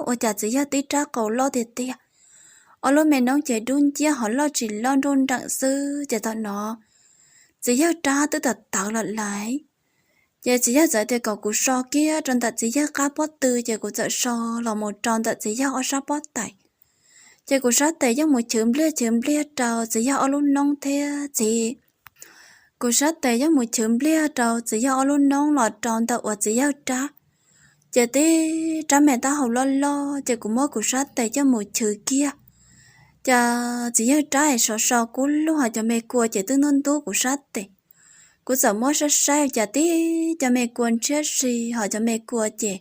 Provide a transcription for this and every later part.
ua cas txiv yawg tib rab qau loj tiag tiag. Ob lub me noob ces dub nciab ho loj tsis loj nruj nreem xwb ces thaum no txiv yawg rab twb tawv tawv lawm lais. Ces txiv yawg txawm tias kom kuv so kiag rau ntawm txiv yawg qab pob tw ces kuv txawm so los mus rau ntawm txiv yawg ob sab pob tais. Ces kuv sab tes yeej mus chwv npliag chwv npliag rau txiv yawg ob lub noob thiab txiv. Kuv sab tes yeej mus chwv npliag rau txiv yawg ob lub noob los rau ntawm uas txiv yawg rab. Ces tib rab me taub hau loj loj ces kuv muab kuv sab tes coj mus chwv kiag. Ces txiv yawg rab es sov so kub lug ho cov me kua ces twb ntub ntub kuv sab tes. Kuv txawm muab saib saib cas tib cov me kua ntshiab si ho cov me kua ces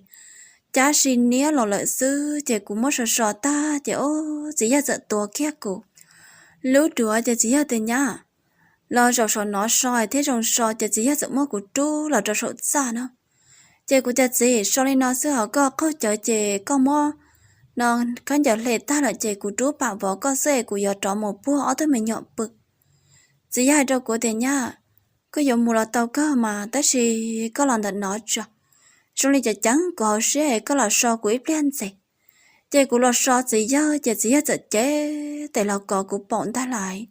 cab si niab los lawm xwb ces kuv muab so so tag ces o, txiv yawg txawm tuav kiag kuv lub duav ces txiv yawg tias nyab, los zaum saum no so thiab zoo so ces txiv yawg txawm muab kuv rub los rau saum txaj na. Ces kuv tias txiv, so li no xwb ho koj qaug cawv ces koj muab no khaub ncaws hle tag lawm ces kuv rub pam vov koj xwb es kuv yuav rov mus puag ob tug me nyuam pw. Txiv yawg hais rau kuv tias nyab, koj yuav mus los tau kawg mas tab sis koj los ntawm no tso, zoo li ceev ceev kuv hauv siab es koj los so kuv ib pliag ntxiv. Ces kuv los so txiv yawg ces txiv yawg txawm cev tes los kov kuv paum ntag lais.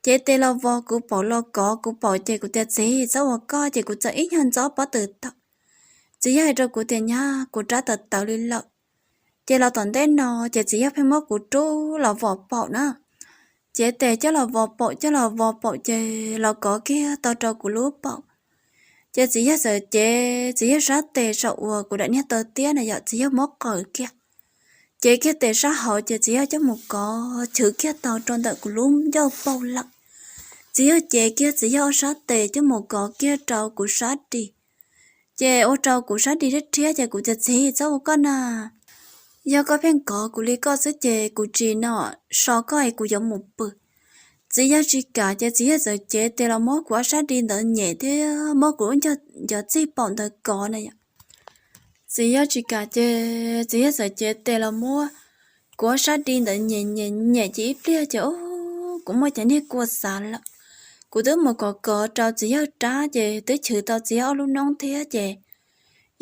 Cev tes los vos kuv paum los kov kuv paum ces kuv tias txiv txhob ua koj ces kuv txawm ib nyuag ntxob pob tw tawm. Txiv yawg hais rau kuv tias nyab, kuv rab tawv tawv li lawm. Ces los tom ntej no ces txiv yawg pheej muab kuv rub los vos paum na. Cev tes coj los vos paum coj los vos paum ces los kov kiag tau rau kuv lub paum. Ces txiv yawg txawm cev txiv yawg sab tes saum uas kuv daim niag taw tiab na yom, txiv yawg muab qaws kiag. Cev kiag tes sab hauv ces txiv yawg coj mus kov chwv kiag tau rau ntawm kuv lub ncauj paum lawm. Txiv yawg cev kiag txiv yawg ob sab tes coj mus kov kiag rau kuv sab di. Ces ua rau kuv sab di rhiab rhiab ces kuv tias txiv txhob ua koj na, yog koj pheej kov kuv li koj xwb ces kuv tsis no so koj es kuv yuav mus pw. Txiv yawg tsis kam ces txiv yawg txawm cev tes los muab kuv ob sab di ntawd nyem thiab muab kuv lub ncauj ncov txij paum ntawd kov na yom. Txiv yawg tsis kam ces txiv yawg txawm cev tes los muab kuv ob sab di ntawd nyem nyem nyem ces ib pliag ces kuv muaj cov niag kua xav lawm. Kuv twb mus kov kov rau txiv yawg rab ces twb chwv tau txiv yawg ob lub noob thiab ces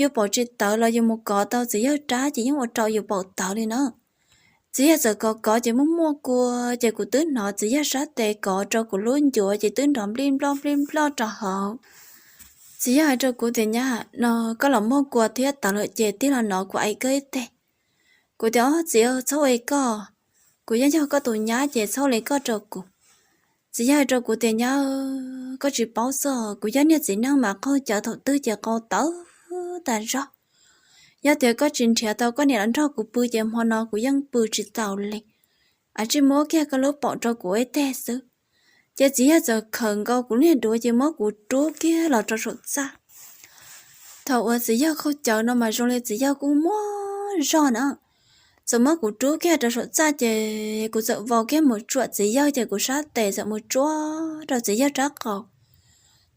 yus paum tsis tawv los yus mus kov tau txiv yawg rab ces yeej ua rau yus paum tawv li na. Txiv yawg txawm kov kov ces muaj muaj kua ces kuv twb hnov txiv yawg sab tes kov rau kuv lub ncuav ces twb nrov nplij nploj nplij nploj rau hauv. Txiv yawg hais rau kuv tias nyab, no koj los muaj kua thiab tawv lawm ces tig los no kuv aim koj ib teg. Kuv tias o txiv, txhob ua li koj, kuv yeej yog koj tus nyab ces txhob ua li koj rau kuv. Txiv yawg hais rau kuv tias nyab, koj tsis paub xwb, kuv yog niag txiv neej mas qaug cawv thaum twg ces qaug tawv tas zog. Yog tias koj tsis nrhiav tau koj niam los nrog kuv pw ces hmo no kuv yeej pw tsis tau li. Ua tsis muab kiag koj lub paum rau kuv ib teg xwb. Ces txiv yawg txawm khawm nkaus kuv niag duav ces muab kuv rub kiag los rau saum txaj. Thaum uas txiv yawg qaug cawv no mas zoo li txiv yawg kuj muaj zog na. Txawm muab kuv rub kiag rau saum txaj ces kuv txawm vau kiag mus tsuam txiv yawg ces kuv sab tes txawm mus tsuab rau txiv yawg rab qau.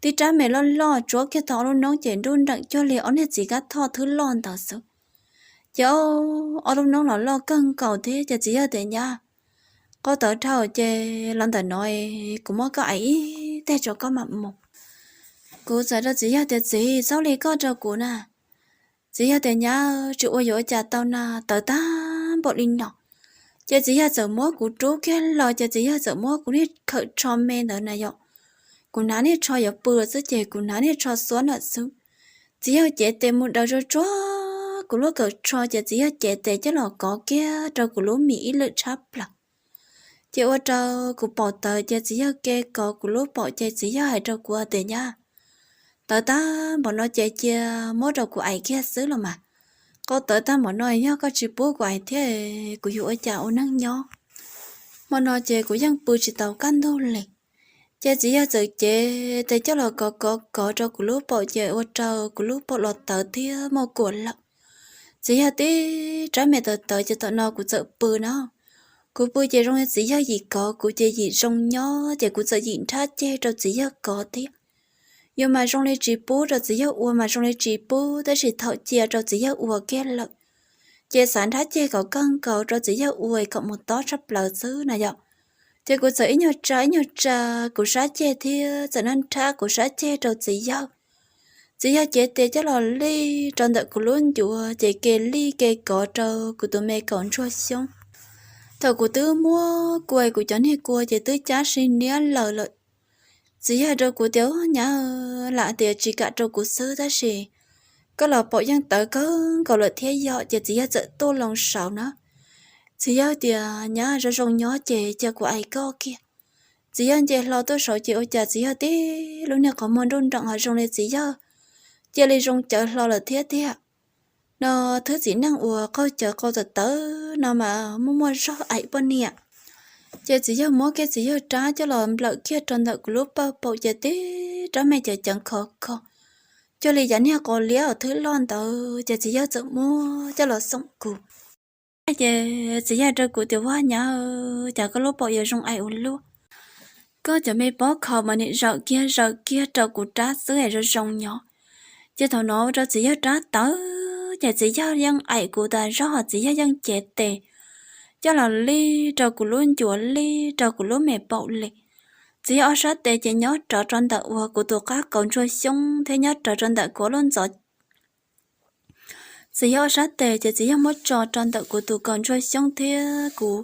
Tib rab me loj loj tsuab kiag tau ob lub noob ces nruj nreem cuag li ob niag txiv kab thoj thwb loj ntawd xwb. Ces ob lub noob los loj kawg nkaus thiab ces txiv yawg tias nyab, qaug tawv dhau ces los ntawm no kuv muab koj aim ib teg tso koj mam mus. Kuv txawm rau txiv yawg tias txiv, txhob li koj rau kuv na. Txiv yawg tias nyab, tsis ua yuav ua cas tau na, tawv tag npaum li no. Ces txiv yawg txawm muab kuv rub kiag los ces txiv yawg txawm muab kuv niag khawm tsho me ntawd na yom. Kuv hnav niag tsho yuav pw xwb ces kuv hnav niag tsho xuab ntawd xwb. Txiv yawg cev tes mus daws tsuag tsuag kuv lub khawm tsho ces txiv yawg cev tes coj los kov kiag rau kuv lub mis ib lwm tshab plaws. Ces ua rau kuv paum tawv ces txiv yawg ke kov kuv lub paum ces txiv yawg hais rau kuv tias nyab, tawv tag npaum no ces cia muab rau kuv aim kiag xwb los mas. Qaug tawv tag npaum no yog koj tsis pub kuv aim thiab kuv yuav ua cas ua neej nyob. Hmo no ces kuv yeej pw tsis tau kaj ntug li. Ces txiv yawg txawm cev tes coj los kov kov kov rau kuv lub paum ces ua rau kuv lub paum los tawv thiab muaj kua lawm. Txiv yawg tib rab me tawv tawv ces thaum no kuv txawm pw na. Kuv pw ces zoo li txiv yawg yim kov kuv ces yim zoo nyob ces kuv txawm yim nrhab ceg rau txiv yawg kov thiab. Yuav mas zoo li tsis pub rau txiv yawg ua mas zoo li tsis pub tab sis thaum cia rau txiv yawg ua kiag lawm ces xav nrhab ceg kom kawg nkaus rau txiv yawg ua kom mus tob tshaj plaws xwb na yom. Ces kuv txawm ib nyuag tsa ib nyuag tsa kuv sab ceg thiab txawm nrhab kuv sab ceg rau txiv yawg. Txiv yawg cev tes coj los lij rau ntawm kuv lub ncuav ces ke lij ke kov rau kuv tus me kaus ntsuag xyoob. Thaum kuv twb muab kua kuv cov niag kua ces twb cab sib niab lawm lawm. Txiv yawg rau kuv tias, Nyab, lam tias tsis kam rau kuv xwb tab sis koj los paum yeej tawv kawg nkaus lawm thiab yom. Ces txiv yawg txawm tuaj loo saud na. Txiv yawg tias, Nyab, zoo zoo nyob ces cia kuv aim koj kiag. Txiv yawg nce hlo tuaj saud ces ua cas txiv yawg tib lub niag qhov muag nruj nreem ho zoo li txiv yawg cia li zoo cawv hlo lawm thiab tiag. No thwb txiv neej uas qaug cawv qau tawv tawv no mas muaj muaj zog aim poj niam. Ces txiv yawg muab kiag txiv yawg rab coj los nplawm kiag rau ntawm kuv lub pawg paum ces tib rab me ceev ceev khov kho cuag li yav niag qos liab uas thwb loj ntawd ces txiv yawg txawm muab coj los xoom kuv. Ces txiv yawg rau kuv tias, Ua nyab, cas koj lub paum yuav zoo aim ua luaj. Koj cov me pob kho mas nim zawm kiag zawm kiag rau kuv rab xwb es zoo zoo nyob. Ces thaum no ua rau txiv yawg rab tawv ces txiv yawg yeej aim kuv tas zog, txiv yawg yeej cev tes coj los lij rau kuv lub ncuav lij rau kuv lub me paum li. Txiv yawg ob sab tes ces nyob rov rau ntawm uas kuv tus qab kaus ntsuag xyoob thiab nyob rov rau ntawm kuv lub ntxov. Txiv yawg ob sab tes ces txiv yawg muab tso rau ntawm kuv tus kaus ntsuag xyoob thiab kuv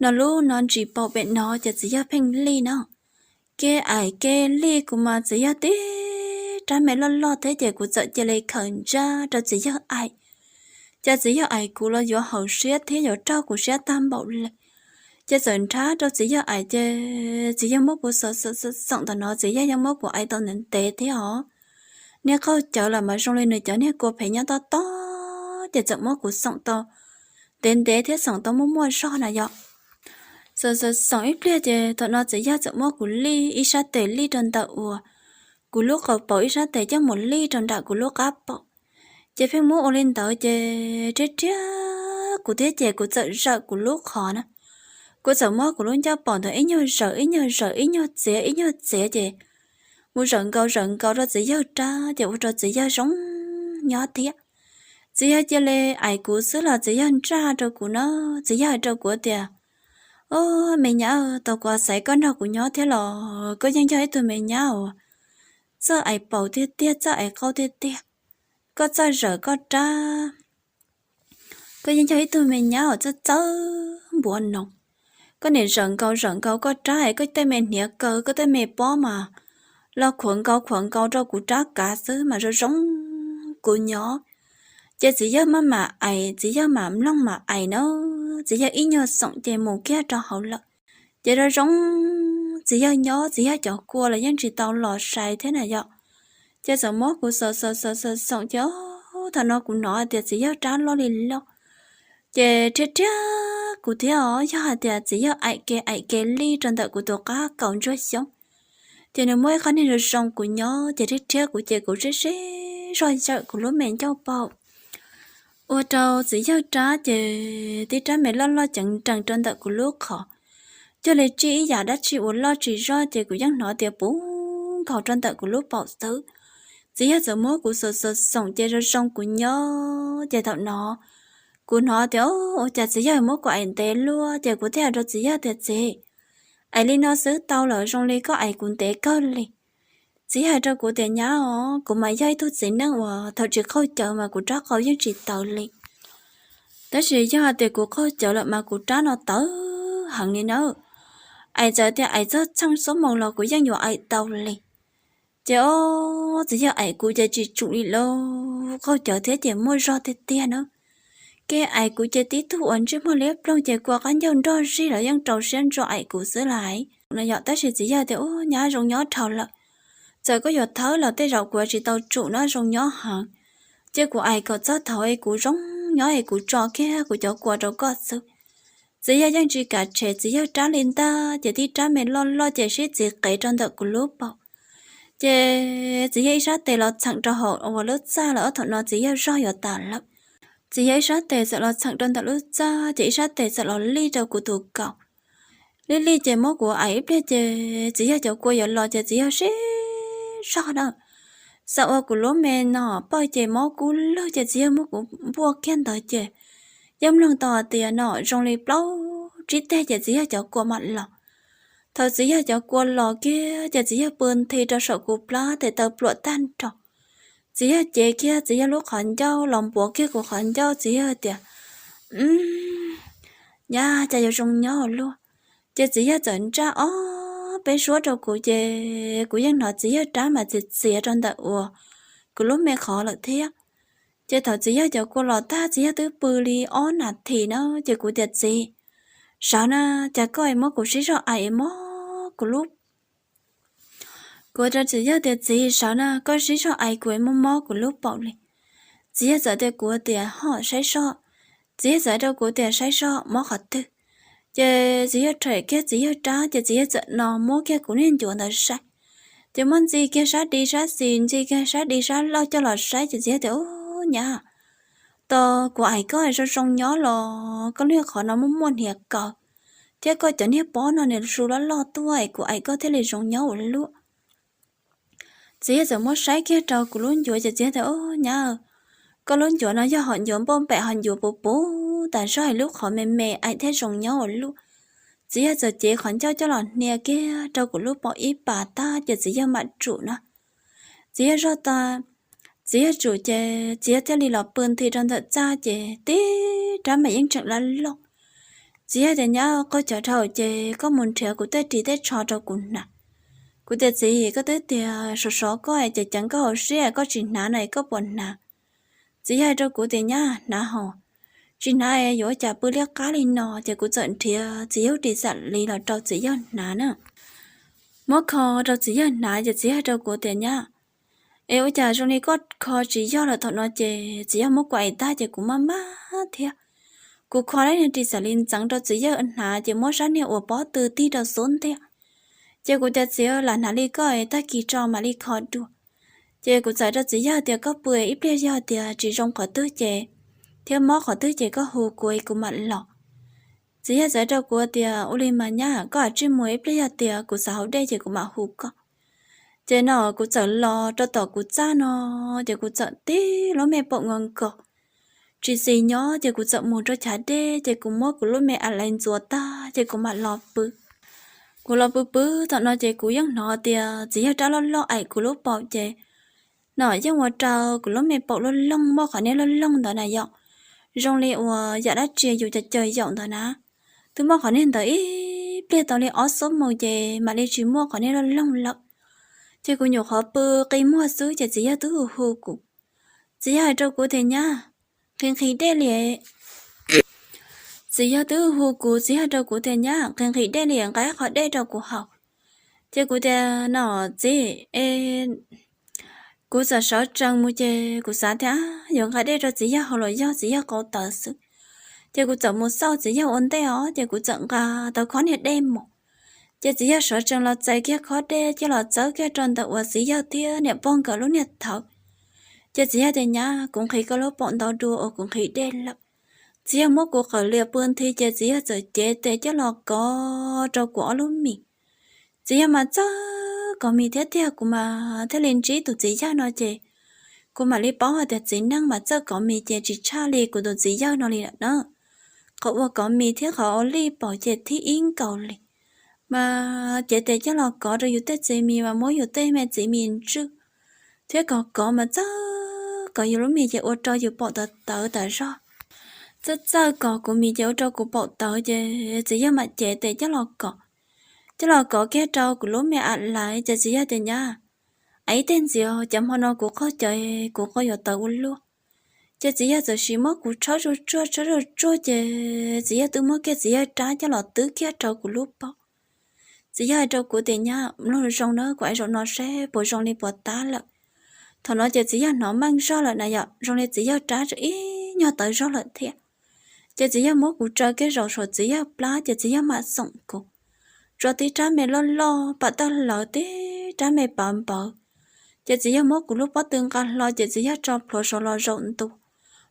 no lub no ntsis paum pem no ces txiv yawg pheej lij no. Ke aim ke lij kuv mas txiv yawg tib rab me loj loj thiab ces kuv txawm cia li khaws ntsaj rau txiv yawg aim. Ces txiv yawg aim kuv los yuav haum siab thiab yuav raug kuv siab tag npaum li. Ces txawm nrhab rau txiv yawg aim ces txiv yawg muab kuv xoom xoom xoom ntawm no txiv yawg yeej muab kuv aim tau ntev ntev thiab os. Niag qaug cawv los mas zoo li nws cov niag kua phem nyob tob tob ces txawm muab kuv xoom tau ntev ntev thiab xoom tau muaj muaj zog na yom. Xoom xoom xoom ib pliag ces thaum no txiv yawg txawm muab kuv lij ib sab tes lij rau ntawm uas kuv lub qau paum ib sab tes coj mus lij rau nram kuv lub qab paum. Ces pheej muab ua li ntawd ces rhiab rhiab kuv thiab ces kuv txawm zawm kuv lub qhov na. Kuv txawm muab kuv lub ncauj paum ntawd ib nyuag zawm ib nyuag zawm ib nyuag txiav ib nyuag txiav ces mus zawm nkaus zawm nkaus rau txiv yawg rab ces ua rau txiv yawg zoo nyob thiab. Txiv yawg cia li aim kuv xwb los txiv yawg ntsaj rau kuv na. Txiv yawg hais rau kuv tias, Au, me nyab, tau kuv xaiv koj nrog kuv nyob thiab los koj yeej yog ib tug me nyab uas txawj aim paum tiag tiag, txawj aim qau tiag tiag. Koj txawj zawm koj rab, koj yeej yog ib tug me nyab uas txawj txawj npuav noov. Koj nim zawm nkaus zawm nkaus koj rab es koj tej me hniav kaw koj tej me pob mas los khuav nkaus khuav nkaus rau kuv rab kav xwb mas zoo zoo kuv nyob. Ces txiv yawg maj mam aim, txiv yawg mam mloog mam aim na, txiv yawg ib nyuag xoom ces mus kiag rau hauv lawm. Ces zoo zoo txiv yawg nyob, txiv yawg cov kua los yeej tsis tau los sai thiab na yom. Ces txawm muab kuv xoom xoom xoom xoom xoom ces thaum no kuv hnov hais tias txiv yawg rab loj li loj. Ces rhiab rhiab kuv thiab os, yog hais tias txiv yawg aim ke aim ke lij rau ntawm kuv tus qab kaus ntsuag xyoob, ces nws muaj ib qho niag zoo zoo kuv nyob ces rhiab rhiab kuv ces kuv sib sib zog zawm kuv lub me ncauj paum. Ua rau txiv yawg rab ces tib rab me loj loj ceev nrees rau ntawm kuv lub qhov. Cuag li tsij ib yam dab tsi uas loj tsis zog ces kuv yeej hnov tias puv nkaus rau ntawm kuv lub paum xwb. Txiv yawg txawm muab kuv xoom xoom xoom ces zoo zoo kuv nyob ces thaum no kuv hnov tias ua cas txiv yawg muab kuv aim ntev luaj ces kuv thiaj hais rau txiv yawg tias, Txiv, aim li no xwb tau lawm, zoo li koj aim kuv ntev kawg li. Txiv yawg hais rau kuv tias, Nyab os, kuv mas yog ib tug txiv neej uas thaum tsis qaug cawv mas kuv rab qau yeej tsis tawv li. Tab sis yog hais tias kuv qaug cawv lawm mas kuv rab no tawv heev li nawb. Aim txawm tias aim txog txheej xuab moos los kuv yeej yuav aim tau li. Ces o, txiv yawg aim kuv ces tsis tsum li lauj, qaug cawv thiab ces muaj zog tiag tiag na. Kev aim kuv ces tib tug uas ntsej muag liab ploog ces kua qab ncaug nrog zig los yeej rau siab ntso aim kuv xwb lais no yom. Tab sis txiv yawg tias, Ub, nyab, zoo nyob dhau lawm. Txawm koj yuav thawb los tej zaum kuv tsis tau tsum no, zoo nyob heev. Ces kuv aim kom txog thaum es kuv zoo nyob es kuv tso kiag kuv cov kua rau koj xwb. Txiv yawg yeej tsis kam tshem txiv yawg rab li ntag, ces tib rab me loj loj ces sib txiv qev rau ntawm kuv lub paum. Ces txiv yawg ib sab tes los txheem rau hauv uas lub txaj lawm, ob thaum no txiv yawg zog yuav tas lawm. Txiv yawg ib sab tes txawm los txheem rau ntawm lub txaj, ces ib sab tes txawm los lij rau kuv tus kaum. Lij lij ces muab kuv aim ib pliag ces txiv yawg cov kua yuav los ces txiv yawg sib zog na. Xav ua kuv lub me no pawg ces mob kub lwg ces txiv yawg muab kuv npuaj kiag ntawd ces yeej mloog tau hais tias no zoo li plaub tsib teg ces txiv yawg cov kua mam los. Thaum txiv yawg cov kua los kiag ces txiv yawg pw nthi rau saum kuv plab tes taw pluam tag nrho. Txiv yawg cev kiag txiv yawg lub qhov ncauj los npuav kiag kuv qhov ncauj, txiv yawg tias, Nyab, cas yuav zoo nyob ua luaj. Ces txiv yawg txawm ntsaj ob peb suab rau kuv, ces kuv yeej hnov txiv yawg rab mas txias txias rau ntawm uas kuv lub me qhov lawm thiab. Ces thaum txiv yawg cov kua los tag, txiv yawg twb pw li ob nas this na, ces kuv tias, Txiv, sawv na, cas koj muab kuv sib zog ais mob kuv lub Kuv rau txiv yawg tias, Txiv, sawv na, koj sib zog ais kuv es mob mob kuv lub paum li. Txiv yawg txawm tias kuv tias, Ho saib soj. Txiv yawg txawm rau kuv tias, Saib soj mob qhov twg? Ces txiv yawg rhem kiag txiv yawg rab, ces txiv yawg txawm no muab kiag kuv niag ncuav ntawd saib. Ces muab ntxi kiag sab di sab xis, ntxi kiag sab di sab lauj coj los saib, ces txiv yawg tias, Ub, nyab, tos kuv ais koj zoo zoo nyob los koj lub qhov no muaj muaj hniav kaus, thiab koj cov niag pob no nws su loj loj tuaj es kuv ais koj thiaj li zoo nyob ua luaj. Txiv yawg txawm muab saib kiag rau kuv lub ncuav, ces txiv yawg tias, Ub, nyab, koj lub ncuav no yog hom ncuav npauj npaim, hom ncuav puv puv tas zog, lub qhov me me ais thiaj zoo nyob ua luaj. Txiv yawg txawm cev qhov ncauj coj los hnia kiag rau kuv lub paum ib pas tag, ces txiv yawg mam tsum na. Txiv yawg zoj tas, txiv yawg tsum ces txiv yawg thiaj li los pw nthi rau ntawm txaj, ces tib rab mas yeej tseem loj loj. Txiv yawg tias, Nyab, qaug cawv dhau ces koj mus nrhiav kuv tej ris tej tsho rau kuv hnav. Kuv tias, Txiv, koj twb tias sov sov koj ces ceev koj hauv siab, koj tsis hnav no es koj puas hnav? Txiv yawg hais rau kuv tias, Nyab, hnav hos, tsis hnav yuav ua cas pw liab qab li no. Ces kuv txawm nrhiav txiv yawg ris xam li los rau txiv yawg hnav na. Muab kho rau txiv yawg hnav ces txiv yawg hais rau kuv tias, Nyab, es ua cas zoo li koj kho tsis yog lawm? Thaum no ces txiv yawg muab kuv ais tag ces kuv maj maj thiab. Kuv kho lub niag ris xam li ntxeev rau txiv yawg hnav ces muab sab niag uas pob tw tig rau xub ntiag. Ces kuv tias, Txiv, lam hnav li koj, tag kis tso mam li kho dua. Ces kuv txawm rau txiv yawg tias, Koj pw ib pliag, yog tias tsis zoo qhov twg ces, thiab mob qhov twg ces koj hu kuv, kuv mam los. Txiv yawg txawm rau kuv tias, Ua li mas nyab, koj cia li mus ib pliag, yog tias kuv xav haus dej ces kuv mam hu koj. Ces no kuv txawm los rau tom kuv txaj no, ces kuv txawm tib lub me paum nkaus nkaus, tsis xis nyob, ces kuv txawm mus rau chav dej, ces kuv muab kuv lub me a lais ntxuav tag ces kuv mam los pw. Kuv los pw pw thaum no ces kuv yeej hnov tias txiv yawg rab loj loj ais kuv lub paum ces no yeej ua rau kuv lub me paum loj loog, muaj qhov niag loj loog ntawd na yom, zoo li uas yam dab tsi yus cav caws yaum ntawd na. Twb muaj qhov niag ntawd ib pliag tau li ob xuab moos ces mam li tsis muaj qhov niag loj loog lawm. Ces kuv nyuam qhuav pw qi muag xwb ces txiv yawg twb hu hu kuv. Txiv yawg hais rau kuv tias, Nyab, nqhis nqhis dej li. Txiv yawg twb hu kuv, txiv yawg hais rau kuv tias, Nyab, nqhis nqhis dej li, nqa qhov dej rau kuv haus. Ces kuv tias, No txiv, kuv txawm sawv tsees mus ces kuv xav tias yuav nqa dej rau txiv yawg haus los yog txiv yawg qau tawv xwb. Ces kuv txawm mus xauj txiv yawg ua ntej os, ces kuv txawm nqa tau khob niag dej mus. Ces txiv yawg sawv tsees los txais kiag khob dej coj los txawb kiag rau ntawm uas txiv yawg thiab niam pog nkawd lub niag thawv. Ces txiv yawg tias, Nyab, kuv nqhis koj lub paum ntau dua uas kuv nqhis dej lawm. Txiv yawg muab kuv qawm lias pw nthi ces txiv yawg txawm cev tes coj los kov rau kuv ob lub mis. Txiv yawg mas txawj kov mis thiab tiag, kuv mas thiaj li ntsib tus txiv yawg no ces kuv mam li paub hais tias txiv neej mas txawj kov mis ces tsis tshaj li kuv tus txiv yawg no li lawm na. Qhov uas kov mis thiab qhov ua lij paum ces thib ib nkaus li. Mas cev tes coj los kov rau yus tej txiv mis mas muab yus tej me txiv mis ntswj, thiab kov kov mas txawj kov yus lub mis ces ua rau yus paum tawv tawv tas zog. Txawj txawj kov kuv mis ces ua rau kuv paum tawv ces txiv yawg mam cev tes coj los kov. Coj los kov kiag rau kuv lub me a lais ces txiv yawg tias, Nyab, ib teg ntxiv, cas hmo no kuv qaug cawv, kuv qau yuav tawv ua luaj. Ces txiv yawg txawm sim muab kuv tshawb zuj tsuag tshawb zuj tsuag ces txiv yawg twb muab kiag txiv yawg rab coj los twb kiag rau kuv lub paum. Txiv yawg hais rau kuv tias, Nyab, mloog zoo na, kuv ais zaum no seb puas zoo li puas tab lawm. Thaum no ces txiv yawg hnov meej zog lawm na yom, zoo li txiv yawg rab tseem ib nyuag tawv zog lawm thiab. Ces txiv yawg muab kuv tsaws kiag zaum saum txiv yawg plab ces txiv yawg mam xoom kuv. Tso tib rab me loj loj pam tawg hlawv, tib rab me pav npawv. Ces txiv yawg muab kuv lub pob tw nqa hlo ces txiv yawg tso plhuav saud los zaum ntua,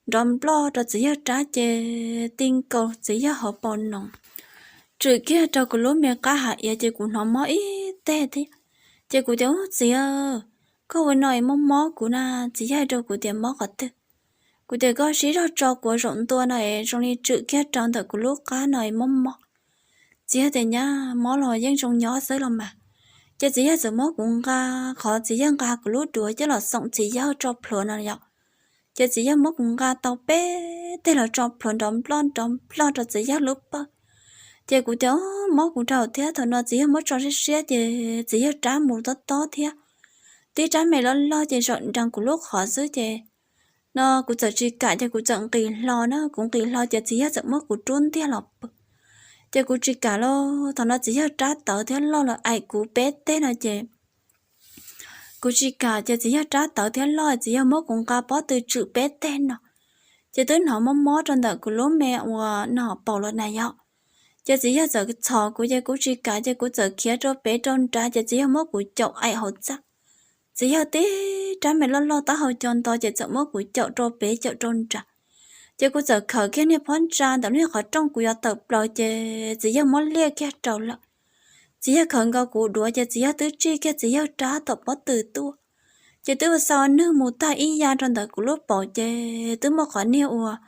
nrov nploj rau txiv yawg rab ces ti nkaus txiv yawg hauv paus noov, tswm kiag rau kuv lub me qab hauv iav ces kuv hnov mob ib teg thiab. Ces kuv tias, Ub txiv, koj ua no es mob mob kuv na. Txiv yawg hais rau kuv tias, Mob qhov twg? Kuv tias, Koj sib zog tso kuv zaum ntua no es zoo li tswm kiag rau ntawm kuv lub qab no es mob mob. Txiv yawg tias, Nyab, mob los yeej zoo nyob xwb los mas. Ces txiv yawg txawm muab kuv nqa, qhov txiv yawg nqa kuv lub duav coj los xoom txiv yawg tso plhuav no yom. Ces txiv yawg muab kuv nqa tau peb teg los tso plhuav nrov nploj nrov nploj rau txiv yawg lub pawg. Ces kuv tias mob kuv rau thiab, thaum no txiv yawg muab tso siab siab ces txiv yawg rab mus tob tob thiab. Tib rab me loj loj ces zaum nrees kuv lub qhov xwb ces no kuv txawm tsis kam ces kuv txawm nqis hlo na, kuv nqis hlo ces txiv yawg txawm muab kuv rub ntiag los pw. Ces kuv tsis kam lauj, thaum no txiv yawg rab tawv thiab loj los aim kuv peb teg no ces kuv tsis kam ces txiv yawg rab tawv thiab loj, txiv yawg muab kuv nqa pob tw tswm peb teg no. Ces twb hnov mob mob rau ntawm kuv lub me uas no paum los na yog. Ces txiv yawg txawm txhom kuv ces kuv tsis kam ces kuv txawm khiav rau pem rau nrad ces txiv yawg muab kuv caum aim hauv txaj. Txiv yawg tib rab me loj loj taub hau co nto ces txawm muab kuv caum rau pem caum rau nrad. Ces kuv txawm khawm kiag niag phab ntsa ntawm lub niag qhov rooj kuv yuav tawm plaws ces txiv yawg muab liaj kiag rau lawm. Txiv yawg khawm nkaus kuv duav ces txiv yawg twb tsij kiag txiv yawg rab tom pob tw tuaj. Ces twb ua xa ua nwg mus tag ib ya rau ntawm kuv lub paum ces twb muaj qhov niag uas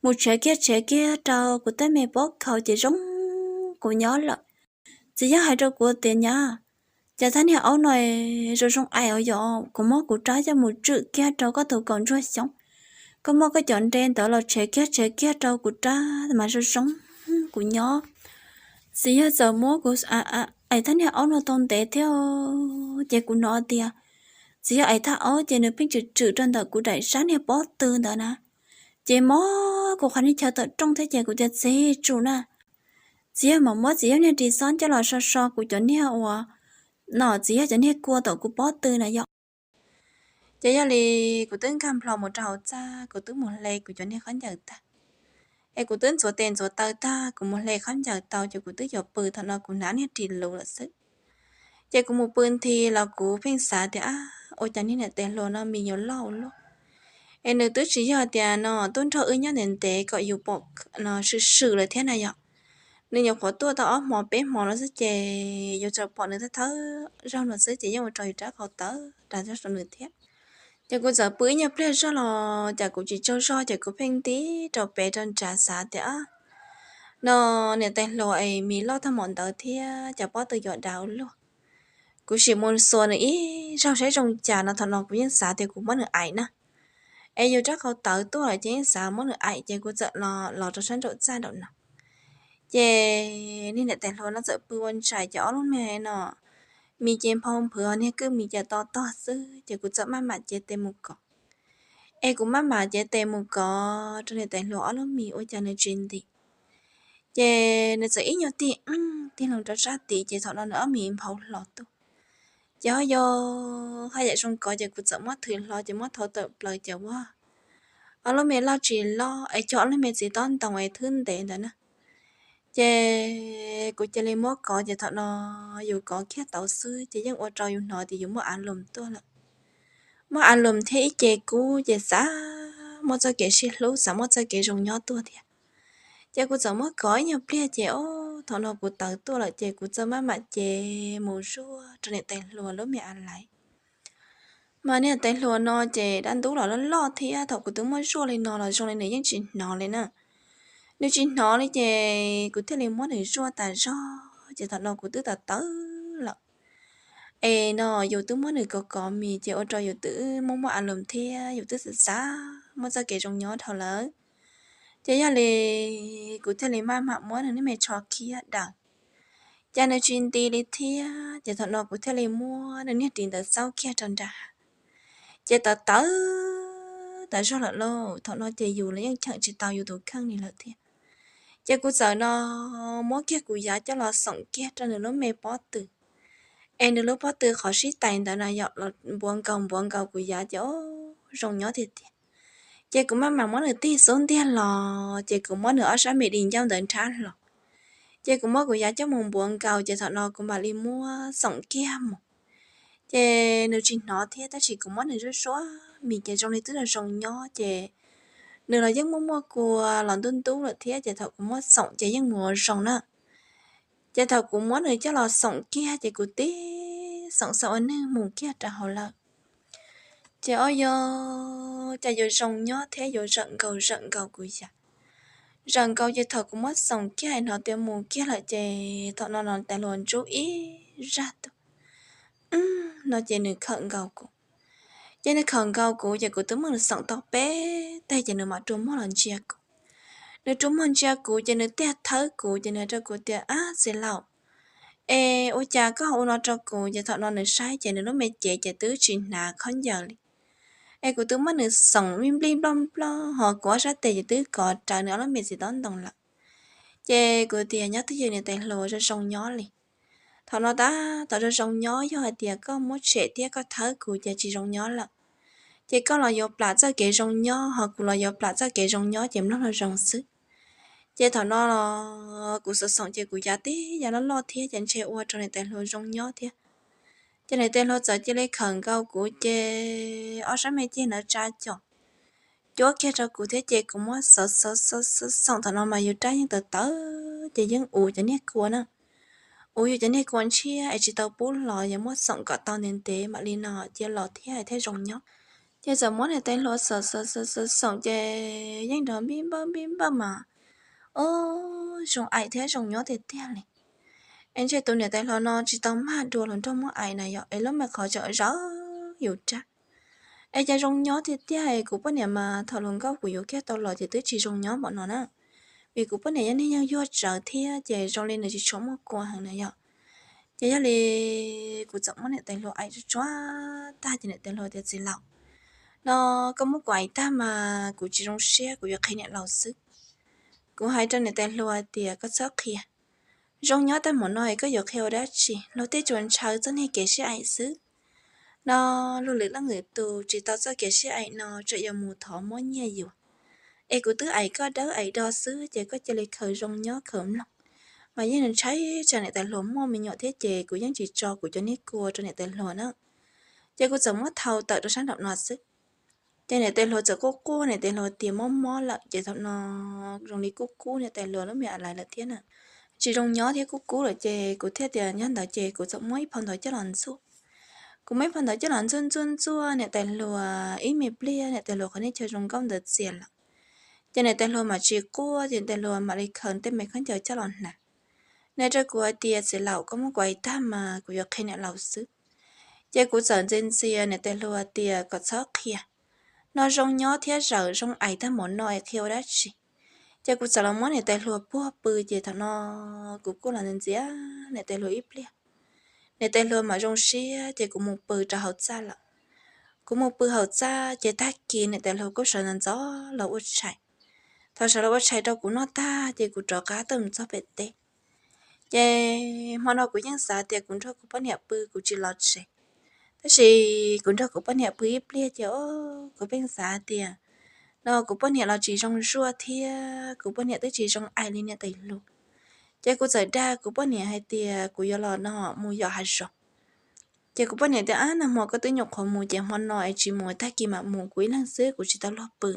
mus tshev kiag tshev kiag rau kuv tej me pob khaus ces zoo kuv nyob lawm. Txiv yawg hais rau kuv tias, Nyab, cas thaj niag aub no zoo zoo aim os yom, kuv muab kuv rab coj mus tswm kiag rau koj tus kaum ntsuag xyoob, koj muab koj cov nte ntawd los tshev kiag tshev kiag rau kuv rab mas zoo zoo kuv nyob. Txiv yawg txawm muab kuv aim thaj niag aub no tau ntev thiab, ces kuv hnov tias txiv yawg aim thaj aub ces nws pheej tswm tswm rau ntawm kuv daim sab niag pob tw ntawd na. Ces mob kuv qhov niag chaw tawm rooj thiab ces kuv tias, Txiv, tsum na. Txiv yawg mam muab txiv yawg niag ris xob coj los so so kuv cov niag uas no txiv yawg cov niag kua tom kuv pob tw na yom. Ces yog li kuv twb nkag nplho mus rau hauv txaj, kuv twb mus hle kuv cov niag khaub ncaws tag. Es kuv twb ntxuav tes ntxuav taw tag, kuv mus hle khaub ncaws tau ces kuv twb yuav pw, thaum no kuv hnav niag ris luv lawm xwb. Ces kuv mus pw nthi los kuv pheej xav tias, Ab, ua cas niag niam tais hluas no mis yuav loj ua luaj? Es nws twb tsis yog tias no tuaj nrog wb nyob ntev ntev kom yus pom no swm swm lawm thiab na yom. Nws nyuam qhuav tuaj tau ob hmo peb hmo no xwb ces yus tsuas pom nws thawj thawj zaug no xwb ces yeej ua rau yus rab qau tawv rau nws thiab. Ces kuv txawm pw ib nyuag pliag zog los cas kuv tsis tsaug zog ces kuv pheej nti rau pem rau nrad xav tias, No niam tais hluas es mis loj tag npaum ntawd thiab cas pob tw yuav dav ua luaj. Kuv sim mus xuas nws ib zaug saib zoo cas no, thaum no kuv yeej xav tias kuv muab nws aim na. Es yus rab qau tawv tuaj lawm ces yeej xav muab nws aim ces kuv txawm los los rau sab nraum txaj nraum no. Ces niag niam tais hluas no txawm pw ua ntsais ces ob lub me no mis ces nphau nphwv, niag kwj mis ces to tog xwb ces kuv txawm maj mam cev tes mus kov. Es kuv maj mam cev tes mus kov rau niam tais hluas ob lub mis ua cas nws tsis ntim. Ces nws txawm ib nyuag tig tig loo rau sab tid ces thaum no nws ob mis nphau hlo tuaj. Ces ho yog haj yam zoo kov ces kuv txawm muab thwm hlo ces muab thau tawm plaws ces ua ob lub me loj tsis loj es cog ob lub me txiv tob ntoo es thwb ntev ntawd na. Ces kuv cia li muab kov ces thaum no yus kov kiag tau xwb ces yeej ua rau yus hnov tias yus muaj av loos tuaj lawm. Muaj av loos thiab ib ce kub ces xav muaj txoj kev sib hlub, xav muaj txoj kev zoo nyob tuaj thiab. Ces kuv txawm muab kov ib nyuag pliag ces o, thaum no kuv tawv tuaj lawm ces kuv txawm maj mam cev mus zuaj rau niam tais hluas lub me av laiv. Mas niam tais hluas no ces dab ntub los loj loj thiab, thaum kuv twb muab zuaj li no los zoo li nws yeej tsis hnov li na. Nws tsis hnov li ces kuv thiaj li muab nws zuaj tas zog ces thaum no kuv twb tawv tawv lawm. Es no yus twb muab nws kov kov mis ces ua rau yus twb muaj muaj av loos thiab yus twb xav xav muaj txoj kev zoo nyob dhau lawm. Ces yog li kuv thiaj li maj mam muab nws niag me tsho khiab daws, cas nws tsis nti li thiab. Ces thaum no kuv thiaj li muab nws niag ris ntawd xaub kiag rau nram hav. Ces tawv tawv tas zog lawm lauj, thaum no ces yus los yeej cheem tsis tau yus tus kheej li lawm thiab. Ces kuv txawm no muab kiag kuv yav coj los xoom kiag rau nws lub me pob tw. Es nws lub pob tw qhov sib tais ntawd na yom, los npuav nkaus npuav nkaus kuv yav ces o, zoo nyob tiag tiag. Ces kuv maj mam muab nws tig xub ntiag los ces kuv muab nws ob sab me di ncauj ntawd nrhab hlo. Ces kuv muab kuv yav coj mus npuav nkaus ces thaum no kuv mam li muab xoom kiag mus. Ces nws tsis hnov thiab tab sis kuv muab nws zuaj zuaj mis ces zoo li twb zoo zoo nyob ces nws los yeej muaj muaj kua los ntub ntub lawm thiab ces thaum kuv muab xoom ces yeej mus ua zoo na. Ces thaum kuv muab nws coj los xoom kiag ces kuv tib xoom xa ua nwg mus kiag rau hauv lawm. Ces o yog cas yuav zoo nyob thiab yuav zawm nkaus zawm nkaus kuv yav. Zawm nkaus ces thaum kuv muab xoom kiag hnov tias mus kiag lawm ces thaum no no tais hluas ntsub ib zaj tuaj. no ces nws khawm nkaus kuv. Ces nws khawm nkaus kuv ces kuv twb muab nws xoom tau peb teg ces nws mam rua muag los ntsia kuv. Nws rua muag ntsia kuv ces nws tiag thawb kuv ces nws hais rau kuv tias, Ab, txiv laus, es ua cas koj ho ua no rau kuv? Ces thaum no nws saib ces nws lub me cev ces twb tsis hnav khaub ncaws li. Es kuv twb muab nws xoom me nplij nploj nploj ho kuv ob sab tes ces twb kov rawv nws ob lub me txiv tob ntoo lawm. Ces kuv tias, Nyob twj ywm niam tais hluas, zoo zoo nyob li. Thaum no tab tom zoo zoo nyob, yog hais tias koj muab tshem thiab koj thawb kuv ces tsis zoo nyob lawm. Ces koj los yuav plam txoj kev zoo nyob ho kuv los yuav plam txoj kev zoo nyob ces mloog los zoo xwb. Ces thaum no los kuv xoom xoom ces kuv yav tib yav loj loj thiab ces ntshe ua rau niam tais hluas zoo nyob thiab. Ces niam tais hluas txawm cia li khawm nkaus kuv ces ob sab me ceg ntawd tsa com cuab kiag rau kuv thiab ces kuv muab xov xov xov xov xoom. Thaum no mas yus rab yeej tawv tawv ces yeej uv cov niag kua na, uv yus cov niag kua ntshiab es tsis tau pub los yus muab xoom kom tau ntev ntev mam li no cia los thiab thiaj zoo nyob. Ces txawm muab niam tais hluas xov xov xov xov xoom ces yeej nrov npij npawj npij npawj mas, o, zoo aim thiab zoo nyob tiag tiag li. Es ntshe tus niam tais hluas no tsis tau mag dua hluas nraug muab aim na yom, es lub me qhov tseem zawv yus rab. Es cas zoo nyob tiag tiag, kuv poj niam mas thaum hluas nkauj kuv yuav kiag tau los ces twb tsis zoo nyob npaum no na, vim kuv poj niam yog neeg yeej yuag tsawv thiab ces zoo li nws tsis tshua muaj kua heev na yom. Ces yog li kuv txawm muab niam tais hluas aim tsuag tsuag tag ces niam tais hluas tias, Txiv laus, no koj muab kuv aim tag mas kuv tsis zoo siab, kuv yuav qhia niam laus xwb. Kuv hais rau niam tais hluas tias, Koj txhob qhia, zoo nyob tag npaum no es koj yuav qhia ua dab tsi? Luag tej tsuas ntshaw txoj niag kev sib aim xwb. No luag lwm leej lwm tus tsis tau txoj kev sib aim no tseem yuav mus thov muab nyiaj yuav. Es kuv twb aim koj dawb aim do xwb ces koj cia li khaws zoo nyob khaws mloog. Mas yeej ntshai tsam niam tais hluas muaj me nyuam thiab ces kuv yeej tsis tso kuv cov niag kua rau niam tais hluas na. Ces kuv txawm muab thau tawm rau sab nraum no xwb. Ces niam tais hluas txawm quaj quaj, niam tais hluas tias mob mob lawm ces thaum no zoo li kuj kub niam tais hluas lub me a lais lawm thiab na, tsis zoo nyob thiab kuj kub lawm ces kuv thiaj tias nyob ntawd ces kuv txawm muab ib phau ntawv coj los ntxuaj. Kuv muab ib phau ntawv coj los ntxuaj ntxuaj ntxuaj niam tais hluas ib me pliag, niam tais hluas qhov niag chaw zoo nkauj ntawd txias lawm. Ces niam tais hluas mam tsis quaj, ces niam tais hluas mam li khaws tej me khaub ncaws coj los hnav. Nws rau kuv hais tias, Txiv laus, koj muab kuv aim tag mas kuv yuav qhia niam laus xwb. Ces kuv txawm ntxias ntxias niam tais hluas tias kom txhob qhia, no zoo nyob thiab zawm zoo aim tag npaum no es qhia ua dab tsi? Ces kuv txawm los muab niam tais hluas puag pw, ces thaum no kuv kuj los ntxias niam tais hluas ib pliag. Niam tais hluas mam zoo siab ces kuv mus pw rau hauv txaj lawm. Kuv mus pw hauv txaj ces tag kis niam tais hluas kuj sawv ntxov ntxov los ua tshais. Thaum sawv los ua tshais rau kuv noj tag ces kuv rov qab tuaj mus txog pem teb. Ces hmo no kuv yeej xav tias kuv nrog kuv poj niam pw kuv tsis los tsev. Tab sis kuv nrog kuv poj niam pw ib pliag ces kuv pheej xav tias no kuv poj niam los tsis zoo zuaj thiab kuv poj niam twb tsis zoo aim li niam tais hluas. Ces kuv txawm dag kuv poj niam hais tias kuv yuav los no mus yos hav zoov. Ces kuv poj niam tias, Ab, nag hmo koj twb nyuam qhuav mus ces hmo no es tsis mus, tag kis mam mus, kuv ib leeg xwb kuv tsis tau luag pw.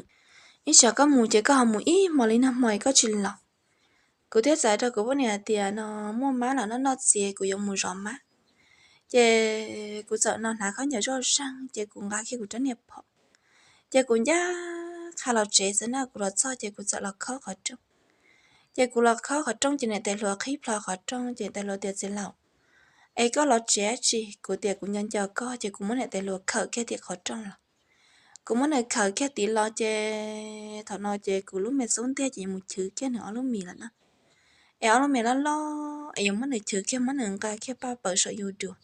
Ib tsam koj mus ces koj ho mus ib hmo li nag hmo es koj tsis los. Kuv thiaj txawm rau kuv poj niam hais tias no muaj mab los noj noj txiv kuv yuav mus zov mab. Ces kuv txawm no hnav khaub ncaws zoj zeeg ces kuv nqa kiag kuv rab niag phom. Ces kuv ncaj qha los tsev xwb na, kuv los txog ces kuv txawm los khob qhov rooj. Ces kuv los khob qhov rooj ces niam tais hluas qhib plho qhov rooj ces niam tais hluas tias, Txiv laus, es koj los tsev dab tsi? Kuv tias, Kuv nco nco koj. Ces kuv muab niam tais hluas khawm kiag tim qhov rooj los. Kuv muab nws khawm kiag tid los ces thaum no ces kuv lub me xub ntiag ces yuav mus chwv kiag nws ob lub mis lawm na. Es ob lub mis loj loj es yuav muab nws chwv kiag, muab nws nqa kiag paj paws saum yus duav.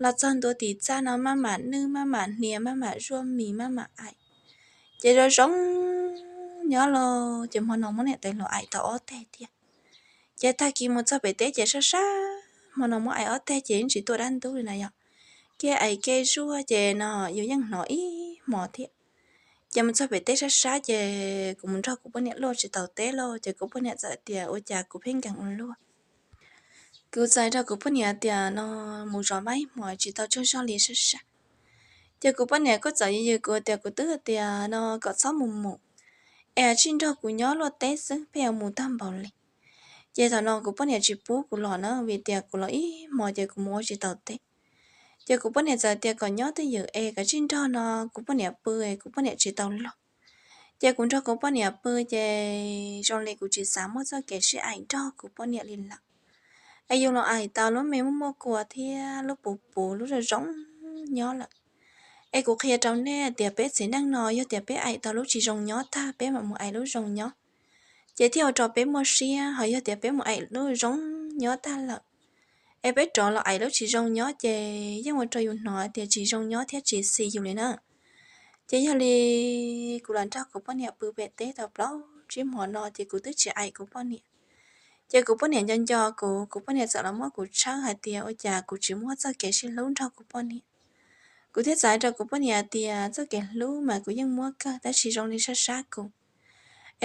Los txog ntua tim txaj no maj mam nwj, maj mam hnia, maj mam zuaj mis, maj mam aim. Ces zoo zoo nyob los ces hmo no muab niam tais hluas aim tau ob teg thiab. Ces tag kis mus txog pem teb ces sab sab, hmo no muab aim ob teg ces yeej tsis tuaj dab ntub li na yom. Kev aim kev zuaj ces no yus yeej hnov ib hmos thiab. Ces mus txog pem teb sab sab ces kuv mus nrog kuv poj niam luaj tsis tau teb lauj, ces kuv poj niam txawm tias ua cas kuv pheej nkees ua luaj. Kuv txawm nrog kuv poj niam tias no mus zov mab ib hmos tsis tau tsaug zog li sab sab. Ces kuv poj niam kuj txawm yws yws kuv tias kuv twb tias no kom txhob mus mus, es tsij nrog kuv nyob luaj teb xwb pheej yuav mus tag npaum li. Ces thaum no kuv poj niam tsis pub kuv los na, vim tias kuv los ib hmos ces kuv mus ua tsis tau teb. Ces kuv poj niam txawm tias kom nyob twj ywm es kav tsij nrog no kuv poj niam pw es kuv poj niam tsis tau luag. Ces kuv nrog kuv poj niam pw ces zoo li kuv tsis xav muaj txoj kev sib aim nrog kuv poj niam li lawm. Es yus los aim tau lub me muaj muaj kua thiab lub puv puv lub zoo zoo nyob lawm. Es kuv qhia rau nej tias peb txiv neej no yog tias peb aim tau lub tsis zoo nyob tag peb mam mus aim lub zoo nyob, ces thiaj ua rau peb muaj siab. Ho yog tias peb mus aim lub zoo nyob tag lawm, es peb rov los aim lub tsis zoo nyob ces yeej ua rau yus hnov tias tsis zoo nyob thiab tsis xis yus li na. Ces yog li kuv los nrog kuv poj niam pw pem teb tau plaub tsib hmo no ces kuv twb tsis aim kuv poj niam. Ces kuv poj niam nco nco kuv, kuv poj niam txawm los muab kuv tshawb hais tias ua cas kuv tsis muab txoj kev sib hlub nrog kuv poj niam. Kuv thiaj txawm hais rau kuv poj niam tias txoj kev hlub mas kuv yeej muab kawg tab sis zoo li sab sab kuv.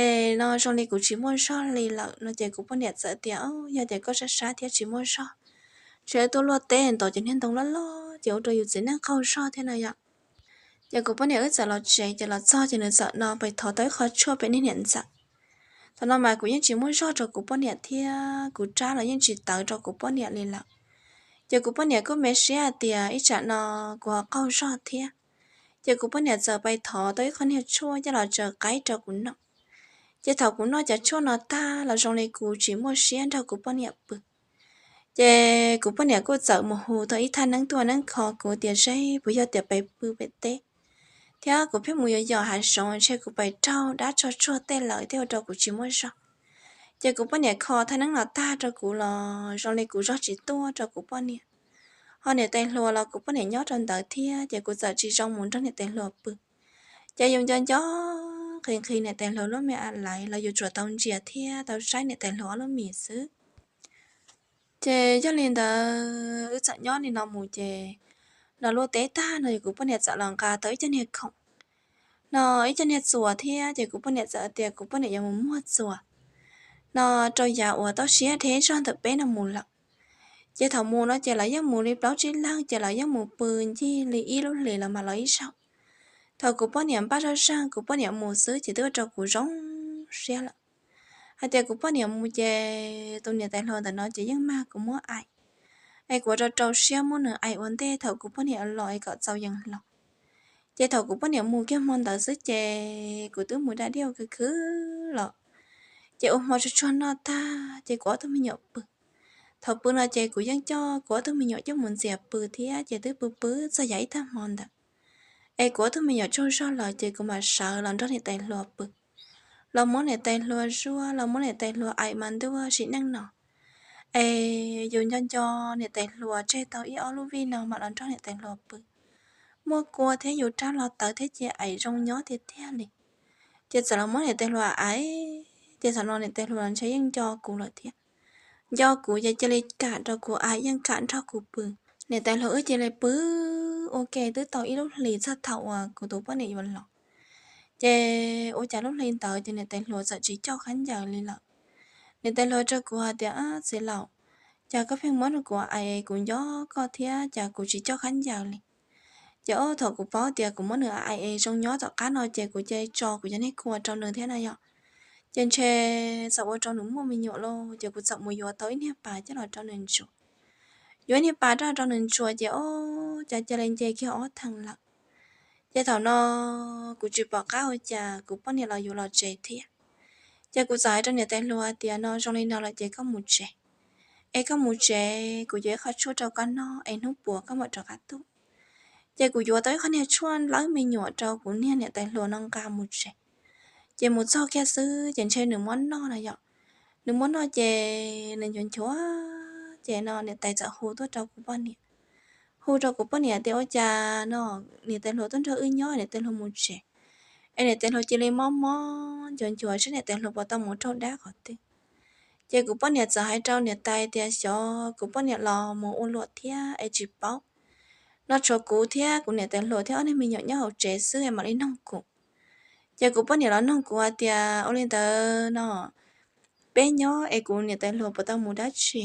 Es no zoo li kuv tsis muaj zog li lawm no ces kuv poj niam txawm tias, Au, yog tias koj sab sab thiab tsis muaj zog, ntshe tuaj luaj teb ntaus cov niag ntoo loj loj ces ua rau yus txiv neej qaug zog thiab no yom. Ces kuv poj niam wb txawm los tsev, ces los txog ces nws txawm no pais thov tau ib qho tshuaj pem niag niam ntxawm. Thaum no mas kuv yeej tsis muaj zog rau kuv poj niam thiab kuv rab los yeej tsis tawv rau kuv poj niam li lawm. Ces kuv poj niam kuj me siab hais tias ib tsam no kuv ho qaug zog thiab. Ces kuv poj niam txawm pais thov tau ib qho niag tshuaj coj los tsaws qaib rau kuv noj. Ces thaum kuv noj cov tshuaj no tag los zoo li kuv tsis muaj siab nrog kuv poj niam pw. Ces kuv poj niam kuj txawm mus hu tau ib thaj neeb tuaj neeb kho kuv tias, Seb puas yog tias pais pw pem teb, thiab kuv pheej mus yos yos hav zoov, ntshe kuv pais raug dab tsog tsuag tej lawm thiaj ua rau kuv tsis muaj zog. Ces kuv poj niam kho thaj neeb no tag rau kuv los zoo li kuv zog tsis tuaj rau kuv poj niam. Ho niam tais hluas los kuv poj niam nyob rau ntawd thiab, ces kuv txawm tsis zoo mus nrog niam tais hluas pw. Ces yus nco nco nqhis nqhis niam tais hluas lub me a laiv los yus tsuas tau ntsia thiab tau saib niam tais hluas ob lub mis xwb. Ces yog li ntawd wb txawm nyob li no mus ces los luaj teb tag no yog kuv poj niam txawm los nqa tau ib co niag khoom no, ib co niag txuas thiab, ces kuv poj niam txawm tias kuv poj niam yuav mus muag txuas no rau yav uas toj siab deb zog ntawm peb no mus lawm. Ces thaum mus no ces lawv yeej mus li plaub tsib leeg, ces lawv yeej mus pw ncig li ib lub hlis los mam los ib zaug. Thaum kuv poj niam npaj zoj zeeg kuv poj niam mus xwb ces twb ua rau kuv zoo siab lawm. Hais tias kuv poj niam mus ces tus niam tais hluas ntawm no ces yeej mag kuv muab aim, es kuv rau rau siab muab nws aim ua ntej thaum kuv poj niam los es kom txaus yees hlo. Ces thaum kuv poj niam mus kiag hmo ntawd xwb ces kuv twb mus da diaj khwv khwv los, ces ua hmo tsuag tsuag noj tag ces kuv ob tug me nyuam pw. Thaum pw no ces kuv yeej coj kuv ob tug me nyuam coj mus ntxias pw thiab, ces twb pw pw txog yav ib tag hmo ntawd, es kuv ob tug me nyuam tsaug zog lawm ces kuv mam sawv los nrog niam tais hluas pw. Los muab niam tais hluas zuaj, los muab niam tais hluas aim mas ntuj sim neej no, es yus nco nco niam tais hluas tseg tau ib ob lub vij no mam los nrog niam tais hluas pw. Muaj kua thiab yus rab los tawv thiab ces aim zoo nyob tiag tiag li. Ces txawm los muab niam tais hluas aim, ces thaum no niam tais hluas ntshe yeej nco kuv lawm thiab. Nco kuv ces cia li kam rau kuv aim, yeej kam nrog kuv pw. Niam tais hluas wb cia li pw ua ke twb tau ib lub hlis txog thaum uas kuv tus poj niam yuav los. Ces ua cas lub hli ntawd ces niam tais hluas txawm tsis coj khaub ncaws li lawm. Niam tais hluas rau kuv hais tias, Txiv laus, cas koj pheej muab rau kuv aim, kuv nco koj thiab cas kuv tsis coj khaub ncaws li. Ces ob thaum kuv paub tias kuv muab nws aim es zoo nyob tom qab no ces kuv cia li tso kuv cov niag kua rau nws thiab na yom. Ces ntshe txawm ua rau nws muaj me nyuam lauj, ces kuv txawm mus yuav tau ib niag pas coj los rau nws ntsuas. Yuav ib niag pas coj los rau nws ntsuas ces ob cas cia li nce kiag ob theem lawm. Ces thaum no kuv tsis pom qab ua cas kuv poj niam los yuav los tsev thiab. Ces kuv txawm hais rau niam tais hluas tias, No zoo li no lawm ces koj mus tsev, es koj mus tsev kuv yuav ib qho tshuaj rau koj noj es hnub puas koj mam rov qab tuaj. Ces kuv yuav tau ib qho niag tshuaj lawb me nyuam rau kuv niag niam tais hluas no nqa mus tsev. Ces mus txog kiag xwb ces ntshe nws muab noj no yom. Nws muab noj ces nws nchuav nchuav ces no niam tais txawm hu tuaj rau kuv poj niam. Hu rau kuv poj niam tias, Ua cas no niam tais hluas tuaj nrog wb nyob, niam tais hluas mus tsev, es niam tais hluas cia li mob mob nchuav nchuav seb niam tais hluas puas tau mus raug dab qhov twg. Ces kuv poj niam txawm hais rau niam tais tias xyov kuv poj niam los mus ua luam thiab es tsis paub. No tshuav kuv thiab kuv niam tais hluas thiab ob niag me nyuam nyob hauv tsev xwb es mam li noog kuv. Ces kuv poj niam los noog kuv hais tias, Ua li ntawd no peb nyob es kuv niam tais hluas puas tau mus dab tsi?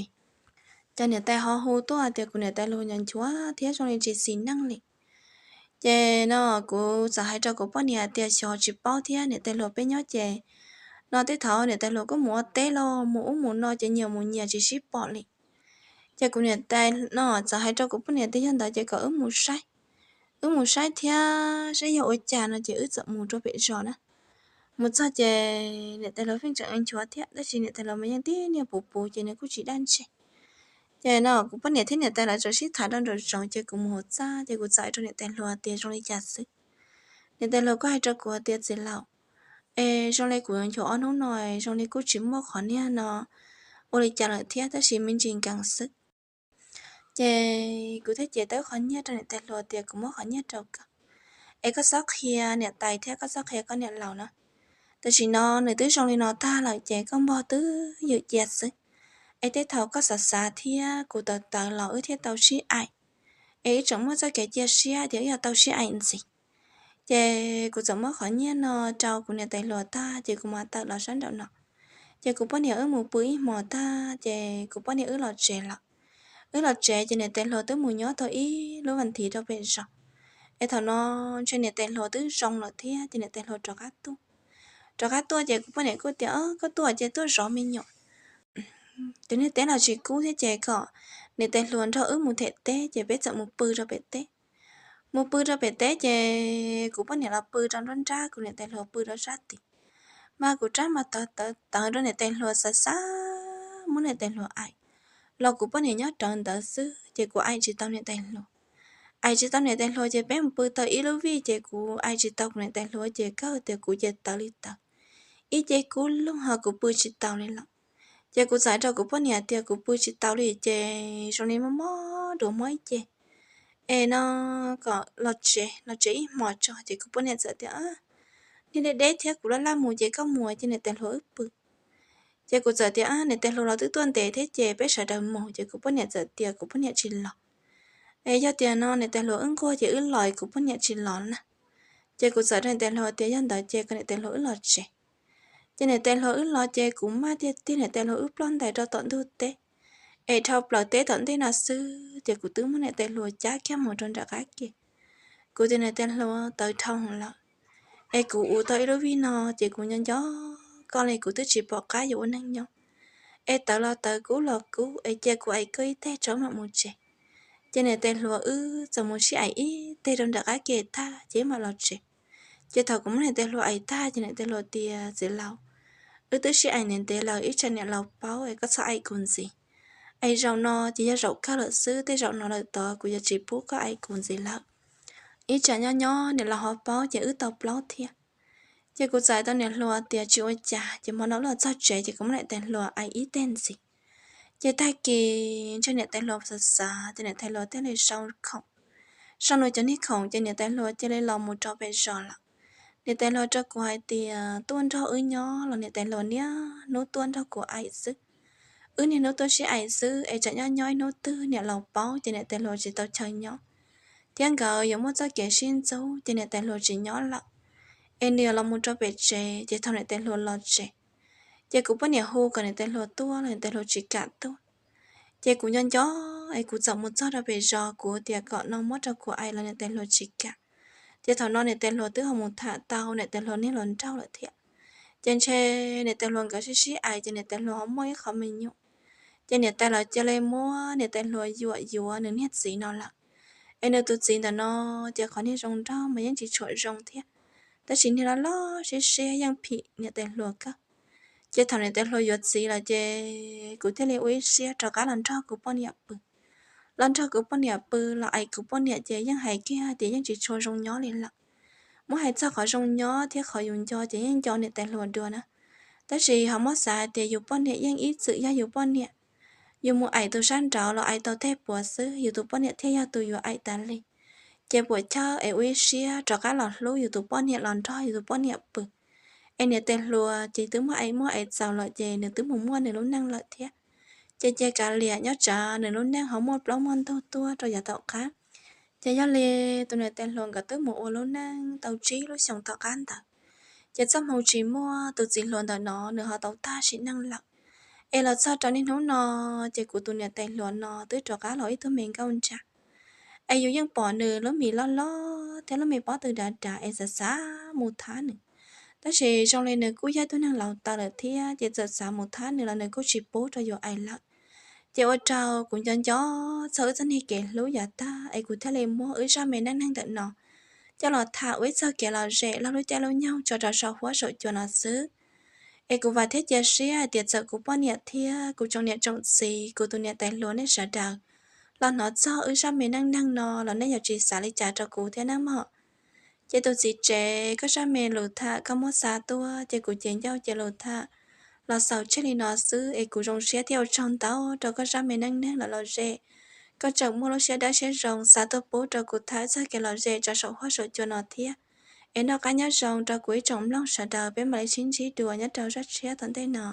Ces niam tais ho hu tuaj tias kuv niam tais hluas nchuav nchuav thiab zoo li tsis xis neej li. Ces no kuv txawm hais rau kuv poj niam tias xyov tsis paub thiab, niam tais hluas peb nyob ces no tej thaum niam tais hluas kuj mus ua teb los mus ub mus no ces nyias mus nyias tsis sib pom li. Ces kuv niam tais no txawm hais rau kuv poj niam tias yog ntawd ces kom wb mus saib, wb mus saib thiab saib yog ua cas no ces wb txawm mus rau pem zos na. Mus txog ces niam tais hluas pheej tseem nchuav thiab tab sis niam tais hluas mas yeej tib niag puv puv ces nws kuj tsis daj ntseg. Ces no kuv poj niam thiab niam tais lawv txawm sib tham rau nraum zoov ces kuv mus hauv txaj ces kuv txawm hais rau niam tais hluas tias zoo li cas xwb. Niam tais hluas kuj hais rau kuv tias txiv laus, es zoo li kuv nchuav ob hnub no zoo li kuj tsis muaj qhov niag no ua li cas lawm thiab tab sis me ntsis nkees xwb. Ces kuv thiaj ces tau qhov nyiaj rau niam tais hluas tias kuv muab qhov nyiaj rau koj, es koj txhob qhia niam tais thiab koj txhob qhia koj niam laus na. Tam sim no nws twb zoo li no tag lawm ces koj npog twb ywm cia xwb. Es tej thaum koj xav xav thiab kuv tawv tawv los wb thiaj tau sib aim. Es wb tseem muaj txoj kev cia siab tias wb yuav tau sib aim ntxiv. Ces kuv txawm muab qhov nyiaj no rau kuv niam tais hluas tag ces kuv mam tawm los sab nraum no. Ces kuv poj niam wb mus pw ib hmos tag ces kuv poj niam wb los tsev lawm. Wb los tsev ces niam tais hluas twb mus nyob tau ib lub vas thiv rau pem zos. Es thaum no ntshe niam tais hluas twb zoo lawm thiab ces niam tais hluas rov qab tuaj. Rov qab tuaj ces kuv poj niam kuj tias koj tuaj ces tuaj zov me nyuam. Ces niag teb los tsis kub thiab ces kom niam tais hluas nrog wb mus them teb ces peb txawm mus pw rau pem teb. Mus pw rau pem teb ces kuv poj niam los pw rau nruab nrab, kuv niam tais hluas pw rau sab tid. Mas kuv rab mas tawv tawv tawv rau niam tais hluas xav xav muab niam tais hluas aim, los kuv poj niam nyob rawv ntawd xwb ces kuv aim tsis tau niam tais hluas. Aim tsis tau niam tais hluas ces peb mus pw tau ib lub vij ces kuv aim tsis tau kuv niam tais hluas ces kawg tias kuv ces tawv li tawv, ib ce kub lug ho kuv pw tsis taus li lawm. Ces kuv txawm rau kuv poj niam tias kuv pw tsis taus li ces zoo li mob mob duav mob ib ce, es no kom los tsev, los tsev ib hmos tso. Ces kuv poj niam txawm tias niag deb deb thiab kuv laj laj mus ces koj mus cia niam tais hluas wb pw. Ces kuv txawm tias niam tais hluas los twb tuaj ntev thiab ces peb sawv daws mus. Ces kuv poj niam txawm tias kuv poj niam tsis los, es yog tias no niam tais hluas wb nquag ces wb los, kuv poj niam tsis los na. Ces kuv txawm rau niam tais hluas tias yog ntawd ces kom niam tais hluas wb los tsev. Ces niam tais hluas wb los ces kuv maj tiag tiag niam tais hluas wb ploj ntais rau tom ntug teb, es dhau plaws teb tom ntej no xwb ces kuv twb muab niam tais hluas cab kiag mus rau nram qab ke. Kuv tias niam tais hluas, tawv dhau lawm, es kuv ua tau ib lub vij no ces kuv nco nco koj li, kuv twb tsis pom qab yuav ua neej nyob, es tawv los tawv kub los kub es cia kuv aim koj ib teg tso mam mus tsev. Ces niam tais hluas wb txawm mus sib aim ib teg rau nram qab ke tag ces wb mam los tsev. Ces thaum kuv muab niam tais hluas aim tag ces niam tais hluas tias txiv laus, wb twb sib aim ntev ntev lawm ib tsam niam laus paub es koj txhob aim kuv ntxiv. Aim zaum no ces yog zaum kawg lawm xwb, tej zaum no lawm tod kuv yuav tsis pub koj aim kuv ntxiv lawm. Ib tsam nyob nyob niam laus ho paub ces wb tau plaub thiab. Ces kuv txawm tau niam hluas tias tsis ua cas ces hmo no wb los txog tsev ces kuv muab niam tais hluas aim ib teg ntxiv. Ces tag kis ntshe niam tais hluas xav xav ces niam tais hluas thiaj li sau khoom, sau nws cov niag khoom ces niam tais hluas cia li los mus rau pem zos lawm. Niam tais hluas rau kuv hais tias tuaj nrog wb nyob los niam tais hluas niaj hnub tuaj nrog kuv aim xwb. Wb niaj hnub tuaj sib aim xwb es tsam nyob nyob ib hnub twg niam laus paub ces niam tais hluas tsis tau chaw nyob, thiab nkawd yuav muaj txoj kev sib ntxub ces niam tais hluas tsis nyob lawm, es nws yuav los mus rau pem tsev. Ces thaum niam tais hluas los tsev, ces kuv poj niam hu kom niam tais hluas tuaj los niam tais hluas tsis kam tuaj. Ces kuv nco nco es kuv txawm mus txog rau pem zos, kuv tias kom no muab rau kuv aim los niam tais hluas tsis kam. Ces thaum no niam tais hluas twb ho mus tham tau niam tais hluas niag hluas nraug lawm thiab. Ces ntshe niam tais hluas nkawd sib sib aim ces niam tais hluas ho muaj ib qho me nyuam. Ces niam tais lawv cia li muab niam tais hluas yuam yuav nws niag txiv no lawm. Es nws tus txiv ntawm no ces qhov niag zoo nraug mas yeej tsis tshua zoo thiab, tab sis niag loj loj siab siab yeej phim niam tais hluas kawg. Ces thaum niam tais hluas yuav txiv lawm ces kuv thiaj li ua ib siab rov qab los nrog kuv poj niam pw. Los nrog kuv poj niam pw los aim kuv poj niam ces yeej hais kiag tias yeej tsis tshua zoo nyob li lawm. Muab hais txog qhov zoo nyob thiab qhov yus nco ces yeej nco niam tais hluas dua na. Tab sis ho muab xav hais tias yus poj niam yeej ib txwm yog yus poj niam. Yus mus aim tus sab nraud los aim tau tej puav xwb, yus tus poj niam thiaj yog tus yuav aim tas li. Ces puas chawj es ua ib siab rov qab los hlub yus tus poj niam los nrog yus tus poj niam pw. Es niam tais hluas ces twb muaj aim muaj aim txaus lawm ces nws twb mus muaj nws lub neej lawm thiab. Ces cia kav liam nyob tsam nws lub neej ho muaj plaub muaj ntug tuaj rau yav tom qab. Ces yog li tus niam tais hluas nkawd twb mus ua lub neej tau tsib lub xyoos tom qab ntawd, ces txoj hmoo tsis muaj, tus txiv hluas ntawm no nws ho tau tag sim neej lawm. Es los txog rau niaj hnub no, ces kuv tus niam tais hluas no twb rov qab los ib tug me nkauj ntsaj. Es yus yeej pom nws lub mis loj loj thiab lub me pob tw dav dav es xav xav mus thab nws. Tab sis zoo li nws kuj yog ib tug neeg laus taw lawm thiab, ces txawm xav mus thab nws los nws kuj tsis pub rau yus aim lawm. Ces ua rau kuv nco nco txog wb txoj niag kev hlub yav tag es kuv thiaj li muab wb zaj me neej neeg ntawm no coj los tham ua ib txoj kev lom zem laug lub caij lub nyoog tso rau saum huab saum cua no xwb. Es kuv vam thiab cia siab hais tias txawm kuv poj niam thiab kuv tsoom niam tsoom txiv, kuv tus niam tais hluas nej sawv daws los hnov txog wb zaj me neej neeg no los nej yuav tsis xav li cas rau kuv thiab nawb mog. Ces tus txiv tsev, koj zaj me lus tham koj muab xa tuaj ces kuv ces ncauj ces lus tham los xaus tseg li no xwb es kuv zoo siab thiab ua tsaug ntau rau koj zaj me neej neeg los lom zem. Koj tseem muaj lub siab dawb siab zoo xa tuaj pub rau kuv tham txog kev lom zem tso saum huab saum cua no thiab. Es noj qab nyob zoo rau kuv ib tsoom mloog sawv daws, peb mam li sib ntsib dua nyob rau zaj tshiab tom ntej no.